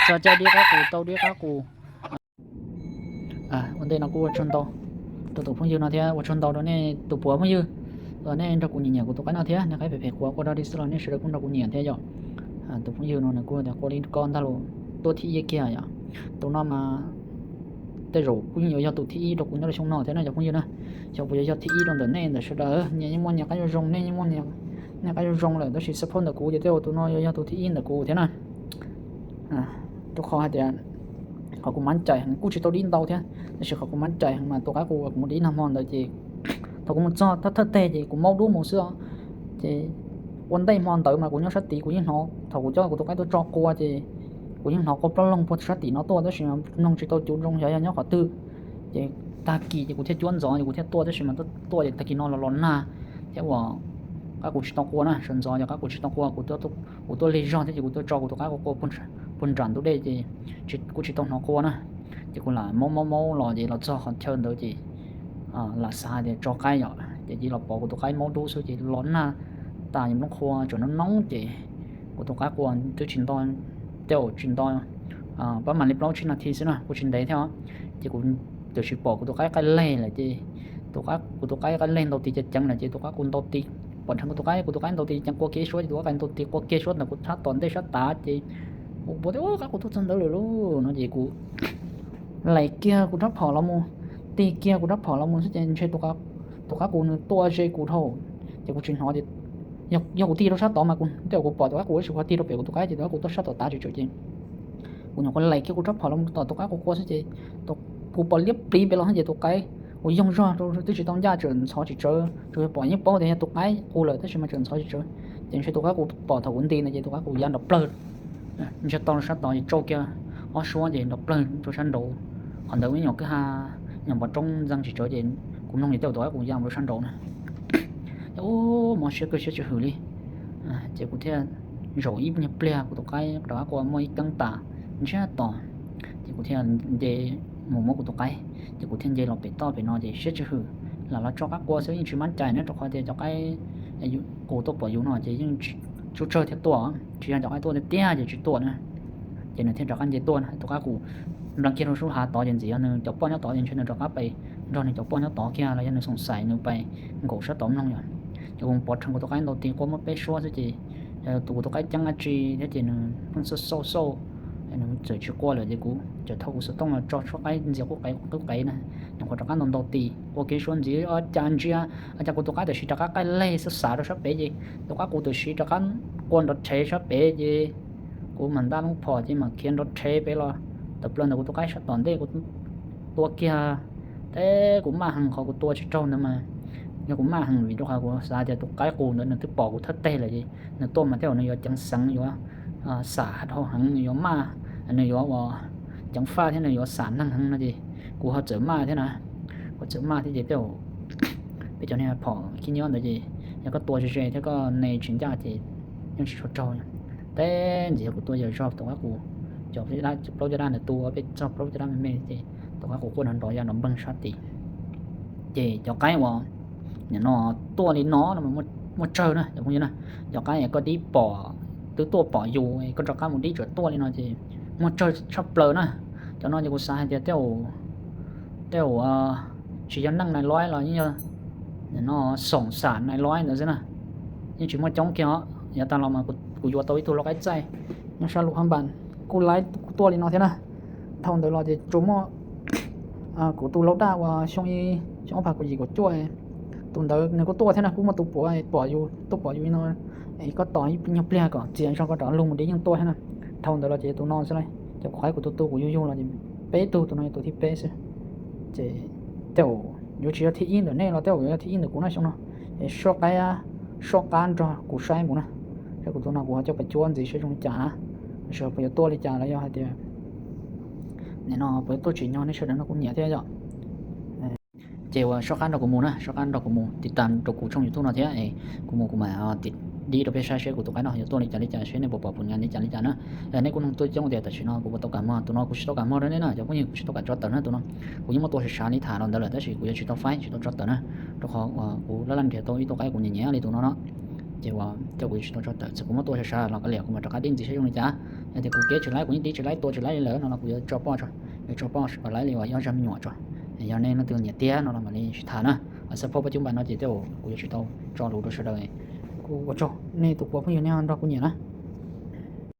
Tso cai dib qab qus, tau dib qab qus. Ua ntej no kuj ua tsaug ntau rau tus phooj ywg no thiab ua tsaug ntau rau nej tus puav phooj ywg uas nej nrog kuv nyiam nyiam kuv tus qaib no thiab nej qaib phem phem quav quaj rog dig xwb los nej sawv daws kuj nrog kuv nyiam thiab yom. Tus phooj ywg no nws kuj tias quaj li koj ntag los tuaj thib ib kiag yom. Tus no mas tej zaum kuj yeej yuav yog tus thib ib rau kuv nyob rau xyoo no thiab na cov phooj ywg na. Xyov puas yuav yog thib ib rau ntawm nej ntawm sawv daws, nyias yeej muaj nyias qab zoo zoo, nej yeej muaj nyias qab zoo zoo lawm tab sis support ntawm kuv ces tej zaum tus no yuav yog tus thib ib ntawm kuv thiab na. Rau qhov hais tias qhov kuv mab cais heev kuj tsis tau dib ntau thiab tab sis qhov kuv mab cais heev mas tus qaib qus uas kuv mus dib nag hmo ntawd ces thaum kuv mus txog thawj thawj teg ces kuv maub dub mus xwb os. Ces ua ntej hmo ntawd mas kuv nyob sab tid kuv yeej hnov thaum kuv coj kuv tus qaib tuaj tso qua ces kuv yeej hnov qua plaub loog puag sab tim no tuaj tab sis mloog tsis tau cuv zoo xyov yog nyob qhov twg. Ces tag kis ces kuv thiaj cuab ntxov ces kuv thiaj tuaj tab sis mas tuaj ces tag kis no los los nag thiab uas qab kuv tsis tau qua na, sawv ntxov ces qab kuv tsis tau qua, kuv tuaj lig zog thiab ces kuv tuaj tso kuv tus qaib qua qua puag nram ntug dej ces kuj tsis tau hnov qua na. Ces kuv lam maub maub maub los ces los txog qhov chaw ntawd ces lam xav hais tias tso qaib yom ces cia los pom kuv tus qaib maub dub xwb ces los nag tas nplooj qhua tseem noob noob ces kuv tus qaib qua twb tsis nto, tej zaum tsis nto pab mam li plaub tsib nas this xwb na kuj tsis ntev thiab os. Ces kuv tam sim pom kuv tus qaib qaib leg lawm ces kuv tus qaib qaib leg ntaus tis ceev ceev lawm ces tus qaib qus ntaus tis pom nrheev kuv tus qaib, kuv tus qaib ntaus tis ceev qua kiag ib suab ces tus qaib qus ntaus tis qua kiag suab ntawm kuv sab tom ntej sab tav ces kuv pom tias qaib qus tuaj txog ntawd lawm lauj no ces kuv lais kiag kuv rab phom los mus, tig kiag kuv rab phom los mus xwb ces ntshe tus qaib qus nws tua ze kuv dhau ces kuv tsis hnov tias yog kuv tig rau sab tod mas kuv tej zaum kuv pom tus qaib qus tab sis kuv tig rau pem kuv tus qaib ces tus qaib qus tuaj sab tom tav tsis tsawm ces kuv nyuam qhuav lais kiag kuv rab phom los mus tom tus qaib qus qua xwb ces kuv pom liab pliv pem los xwb ces tus qaib qus yoog zog rau twb tsis tau ncaj tseem ntxhov tsis tsawv, tsuas yog pom yeej paub tias yog tus qaib qus lawm tab sis mas tseem ntxhov tsis tsawv. Ces ntshe tus qaib qus pom thaum kuv nti ntawd ces tus qaib qus ya nrov plawg ntsiag to rau sab tod ces tsau kiag ob suab ces nrov plawg rau sab nraud. Qhov ntawd ib nyuag kwj ha, nyuag npov roob ntxeev tsis tsawv ces kuv mloog ces tej zaum tus qaib qus ya mus rau sab nraud na. Ces ub mob siab kawg siab tsis hwm li. Ces kuv thiaj zaum ib nyuag pliag kuv tus qaib rov qab qua muaj ib keeb tas ntsiag to. Ces kuv thiaj nce mus muab kuv tus qaib, ces kuv thiaj nce los pem toj pem no ces siab tsis hwm, lam los tso qab qua xwb yeej tsis mab cais na rau qhov tias cov qaib qus tuaj pom yus no ces yeej tsis tsawg thiab tuaj, tsis yog cov qaib tuaj tiag tiag ces tsis tuaj na. Ces nws thiaj rov qab nce tuaj na, tus qaib qus nplees kiag rau sub hav tod ces ntxim yog nws cov poj nyob tod ces ntshe nws rov qab pais nrog nws cov poj nyob tod kiag los yog nws xoom xaim nws pais nkaum sab tod mloog yom. Ces kuv pom rheev kuv tus qaib ntaus tis qua muaj peb suab xwb ces tus kuv tus qaib ceeb dab tsi thiab ces nws pheej xauj xauj xauj, nws txawm tsis qua lawm ces kuv txawm thau kuv xov tooj los tso suab qaib ntxias qub qev qub qev na, nyuam qhuav rov qab ntaus ntaus tis qua kiag suab ntxiv, cas ntsia, cas kuv tus qaib tam sim rov qab qaij leg xwb xav rau sab pem ces tus qaib qus tam sim rov qab qua nrov rhe sab pem ces kuv mam ntaj loob phom ces mam khiav nrov rhe pem los tawm plaws ntawm kuv tus qaib sab tom ntej kuv tua kiag. Tes kuv maj heev qhov kuv tua tsis raug ntawd mas yog kuv maj heev vim rau qhov kuv xav tias tus qaib qus ntawd nws twb pom kuv thawj teg lawm ces nws tuaj mas tej zaum nws yuav ceev xeev yuav xam dhau heev, nws yuav maj, nws yuav ua ceev faj thiab nws yuav xam neeg heev no ces kuv ho txawm maj thiab na. Kuv txawm maj thiab ces tej zaum peb cov niag phom khib nyob ntawd ces yog koj tua ze ze thiab koj ne tsis ncaj ces yeej tsis tshua raug. Tes ntxiv kuv tua yawm zog tus qaib qus cov plaub caj dab ntawd tu peb txog plaub caj dab me me ces tus qaib qus quaj nrov nrov ya nrov npeeg sab tid. Ces cov qaib uas nim no tuaj li no no muaj tsawg na cov phooj ywg na, cov qaib koj dib pom twb tuaj pom yus koj rov qab mus dib tseem tuaj li no ces muaj tsawg tshaj plaws na. Cov no ces kuv xav hais tias tej zaum tsis yog neeg nais loib los yeej yog nim no xoom xam nais loib ntawd xwb na, yeej tsis muaj coob kiag os. Yav tag los mas kuv yuav tau ib tug lau qaib txaij nyob sab lub hab npas kuj laib kuj tuaj li no thiab na. Dhau ntawd los ces tsuas muaj kuv tus lau daj uas xyoo ib xyoo ob phav kaum yim kaum cuaj, tus ntawd nws kuj tuaj thiab na, kuj muaj tus puav pom yus tuaj pom yus no, es koj tos ib nyuag pliag kom txias zog koj rov lug mus dib yeej tuaj thiab na. Dhau ntawd los ces tus no xwb lauj, ces kuv qaib kuv tus tu kuv yug yug los ces peb tug, tus no yog tus thib peb xwb. Ces tej zaum yuav tsis yog thib ib ntawm nej los tej zaum yuav yog thib ib ntawm kuv na xyoo no. Es soj qaib, soj qab nrog kuv saib mus na, saib kuv tus no kuv ho coj pais cuab ntxiv saib zoo li cas na, seb puas yuav tuaj li cas los yog hais tias nim no puas yuav tuaj tsim nyog nej sawv daws nrog kuv nyiam thiab yom. Ces uas soj qab nrog kuv mus na, soj qab nrog kuv mus tiv tas rau kuv tshooj YouTube no thiab, kuv mus kuv mam dib rau peb saib seb kuv tus qaib no yuav tuaj li cas li cas seb nej puas pom puas nyiam li cas li cas na. Nej kuj nug tuaj coob tias tam sim no kuv puas tau kam mog, tus no kuv tsis tau kam mog rau nej na cov phooj ywg, kuv tsis tau kam tso tawm na tus no. Kuv yeej muab tua sav sav li tham los ntawd lawm tab sis kuv yuav tsis tau faib tsis tau tso tawm na, rau qhov kuv laj laj nrhiav tau ib tug qaib kuv nyiam nyiam li tus no no. Ces uas coj kuv yuav tsis tau tso tawm, txawm kuv muab tua sawv sawv los kav liam, kuv mam rov qab tib ntxiv saib zoo li cas. Yog tias kuv kev tsis laib, kuv yeej tib tsis laib, tua tsis laib li lawm no los kuv yuav tso poj, yuav tso poj kom laib li uas ib ob zag me nyuam tso. Yog nej leej twg nyiam tiag no los mam li sib tham na. Ho xab phob pab cub npas no ces tej zaum kuv yuav tsis tau tso lus rau sawv daws. Kuv ua tsaug nej tus kuv phooj ywg nej nrog kuv nyiam na.